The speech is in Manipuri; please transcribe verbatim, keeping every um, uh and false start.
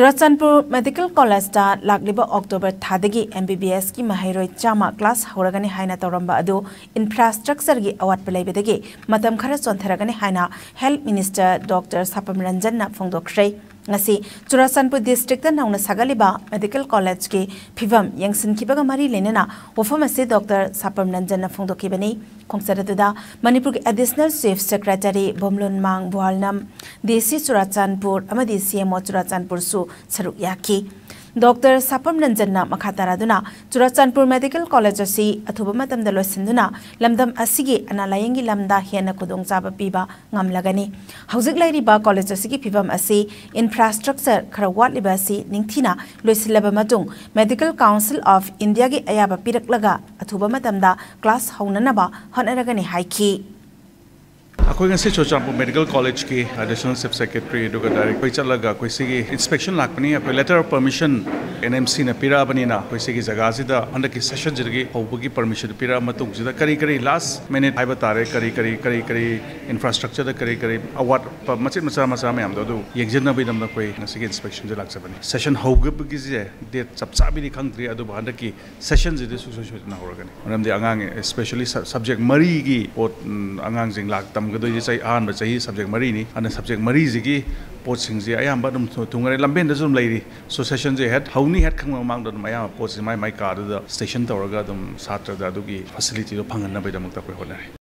ꯆꯨꯔꯥꯆꯥꯟꯄꯨꯔ ꯃꯦꯗꯤꯀꯦꯜ ꯀꯣꯂꯦꯖꯇ ꯂꯥꯛꯂꯤꯕ ꯑꯣꯛꯇꯣꯕꯔ ꯊꯥꯗꯒꯤ MBBSꯀꯤ ꯃꯍꯩꯔꯣꯏ ꯆꯥꯝꯃ ꯀ꯭ꯂꯥꯁ ꯍꯧꯔꯒꯅꯤ ꯍꯥꯏꯅ ꯇꯧꯔꯝꯕ ꯑꯗꯨ ꯏꯟꯐ꯭ꯔꯥꯁ꯭ꯇ꯭ꯔꯛꯆꯔꯒꯤ ꯑꯋꯥꯠꯄ ꯂꯩꯕꯗꯒꯤ ꯃꯇꯝ ꯈꯔ ꯆꯣꯟꯊꯔꯒꯅꯤ ꯍꯥꯏꯅ ꯍꯦꯜꯊ ꯃꯤꯅꯤꯁꯇꯔ ꯗꯣꯛꯇꯔ ꯁꯥꯄꯝ ꯔꯟꯖꯟꯅ ꯐꯣꯡꯗꯣꯛꯈ꯭ꯔꯦ꯫ ꯉꯁꯤ ꯆꯨꯔꯥꯆꯥꯟꯄꯨꯔ ꯗꯤꯁꯇ꯭ꯔꯤꯛꯇ ꯅꯧꯅ ꯁꯥꯒꯠꯂꯤꯕ ꯃꯦꯗꯤꯀꯦꯜ ꯀꯣꯂꯦꯖꯀꯤ ꯐꯤꯕꯝ ꯌꯦꯡꯁꯤꯟꯈꯤꯕꯒ ꯃꯔꯤ ꯂꯩꯅꯅ ꯋꯥꯐꯝ ꯑꯁꯤ ꯗꯣꯛꯇꯔ ꯁꯥꯄꯝ ꯔꯟꯖꯟꯅ ꯐꯣꯡꯗꯣꯛꯈꯤꯕꯅꯤ꯫ ꯈꯣꯡꯆꯠ ꯑꯗꯨꯗ ꯃꯅꯤꯄꯨꯔꯒꯤ additional chief secretary Bomlunmang Buhalnam, DC Churachandpur ꯑꯃꯗꯤ CMO ꯆꯨꯔꯥꯆꯥꯟꯄꯨꯔꯁꯨ ꯁꯔꯨꯛ ꯌꯥꯈꯤ꯫ ꯗꯣꯛꯇꯔ ꯁꯥꯄꯝ ꯔꯟꯖꯟꯅ ꯃꯈꯥ ꯇꯥꯔꯗꯨꯅ ꯆꯨꯔꯥꯆꯥꯟꯄꯨꯔ ꯃꯦꯗꯤꯀꯦꯜ ꯀꯣꯂꯦꯖ ꯑꯁꯤ ꯑꯊꯨꯕ ꯃꯇꯝꯗ ꯂꯣꯏꯁꯤꯟꯗꯨꯅ ꯂꯝꯗꯝ ꯑꯁꯤꯒꯤ ꯑꯅꯥ ꯂꯥꯌꯦꯡꯒꯤ ꯂꯝꯗ ꯍꯦꯟꯅ ꯈꯨꯗꯣꯡꯆꯥꯕ ꯄꯤꯕ ꯉꯝꯂꯒꯅꯤ꯫ ꯍꯧꯖꯤꯛ ꯂꯩꯔꯤꯕ ꯀꯣꯂꯦꯖ ꯑꯁꯤꯒꯤ ꯐꯤꯕꯝ ꯑꯁꯤ ꯏꯟꯐ꯭ꯔꯥꯁ꯭ꯇ꯭ꯔꯛꯆꯔ ꯈꯔ ꯋꯥꯠꯂꯤꯕ ꯑꯁꯤ ꯅꯤꯡꯊꯤꯅ ꯂꯣꯏꯁꯤꯜꯂꯕ ꯃꯇꯨꯡ Medical Council of Indiaꯒꯤ ꯑꯌꯥꯕ ꯄꯤꯔꯛꯂꯒ ꯑꯊꯨꯕ ꯃꯇꯝꯗ ꯀ꯭ꯂꯥꯁ ꯍꯧꯅꯅꯕ ꯍꯣꯠꯅꯔꯒꯅꯤ ꯍꯥꯏꯈꯤ꯫ ꯑꯩꯈꯣꯏ ꯉꯁꯤ ꯆꯨꯔꯆꯥꯟꯄꯨꯔ ꯃꯦꯗꯤꯀꯦꯜ ꯀꯣꯂꯦꯖꯀꯤ ꯑꯦꯗꯤꯁꯅꯦꯜ ꯆꯤꯐ ꯁꯦꯀ꯭ꯔꯦꯇꯔꯤ ꯑꯗꯨꯒ ꯗꯥꯏꯔꯦꯛꯇꯔ ꯆꯠꯂꯒ ꯑꯩꯈꯣꯏ ꯁꯤꯒꯤ ꯏꯟꯁꯄꯦꯛꯁꯟ ꯂꯥꯛꯄꯅꯤ꯫ ꯑꯩꯈꯣꯏ letter of permission NMCꯅ ꯄꯤꯔꯛꯑꯕꯅꯤꯅ ꯑꯩꯈꯣꯏ ꯁꯤꯒꯤ ꯖꯒꯥꯁꯤꯗ ꯍꯟꯗꯛꯀꯤ ꯁꯦꯁꯟꯁꯤꯗꯒꯤ ꯍꯧꯕꯒꯤ ꯄꯔꯃꯤꯁꯟ ꯄꯤꯔꯛꯑ ꯃꯇꯨꯡꯁꯤꯗ ꯀꯔꯤ ꯀꯔꯤ ꯂꯥꯁ ꯃꯤꯅꯤꯠ ꯍꯥꯏꯕ ꯇꯥꯔꯦ, ꯀꯔꯤ ꯀꯔꯤ ꯀꯔꯤ ꯀꯔꯤ ꯏꯟꯐ꯭ꯔꯥꯁ꯭ꯇ꯭ꯔꯛꯆꯔꯗ ꯀꯔꯤ ꯀꯔꯤ ꯑꯋꯥꯠꯄ ꯃꯆꯦꯠ ꯃꯆꯥ ꯃꯆꯥ ꯃꯌꯥꯝꯗꯣ ꯑꯗꯨ ꯌꯦꯡꯁꯤꯟꯅꯕꯒꯤꯗꯃꯛꯇ ꯑꯩꯈꯣꯏ ꯉꯁꯤꯒꯤ ꯏꯟꯁꯄꯦꯛꯁꯟꯁꯦ ꯂꯥꯛꯆꯕꯅꯤ꯫ ꯁꯦꯁꯟ ꯍꯧꯈꯤꯕꯒꯤꯁꯦ ꯗꯦꯠ ꯆꯞ ꯆꯥꯕꯤꯗꯤ ꯈꯪꯗ꯭ꯔꯤ, ꯑꯗꯨꯕꯨ ꯍꯟꯗꯛꯀꯤ ꯁꯦꯁꯟꯁꯤꯗꯤ ꯁꯨꯡꯁꯣꯏ ꯁꯣꯏꯗꯅ ꯍꯧꯔꯒꯅꯤ꯫ ꯃꯔꯝꯗꯤ ꯑꯉꯥꯡ especially subject ꯃꯔꯤꯒꯤ ꯄꯣꯠ, ꯎꯝ, ꯑꯉꯥꯡꯁꯤꯡ ꯂꯥꯛ ꯇꯝꯒꯗꯣꯏꯁꯦ ꯆꯍꯤ, ꯑꯍꯥꯟꯕ ꯆꯍꯤ subject ꯃꯔꯤꯅꯤ꯫ ꯑꯗꯨꯅ subject ꯃꯔꯤꯁꯤꯒꯤ ꯄꯣꯠꯁꯤꯡꯁꯦ ꯑꯌꯥꯝꯕ ꯑꯗꯨꯝ ꯊꯨ-, ꯊꯨꯡꯉꯔꯦ, ꯂꯝꯕꯦꯟꯗꯁꯨ ꯑꯗꯨꯝ ꯂꯩꯔꯤ꯫ So ꯁꯦꯁꯟꯁꯦ ꯍꯦꯛ ꯍꯧꯅꯤ ꯍꯦꯛ ꯈꯪꯕ ꯃꯃꯥꯡꯗ ꯑꯗꯨꯝ ꯑꯌꯥꯝꯕ ꯄꯣꯠꯁꯦ ꯃꯥꯏ ꯃꯥꯏ ꯀꯥꯗꯨꯗ ꯁ꯭ꯇꯦꯁꯟ ꯇꯧꯔꯒ ꯑꯗꯨꯝ ꯁꯥꯇ꯭ꯔꯗ ꯑꯗꯨꯒꯤ ꯐꯦꯁꯤꯂꯤꯇꯤꯗꯣ ꯐꯪꯍꯟꯅꯕꯒꯤꯗꯃꯛꯇ ꯑꯩꯈꯣꯏ ꯍꯣꯠꯅꯔꯤ꯫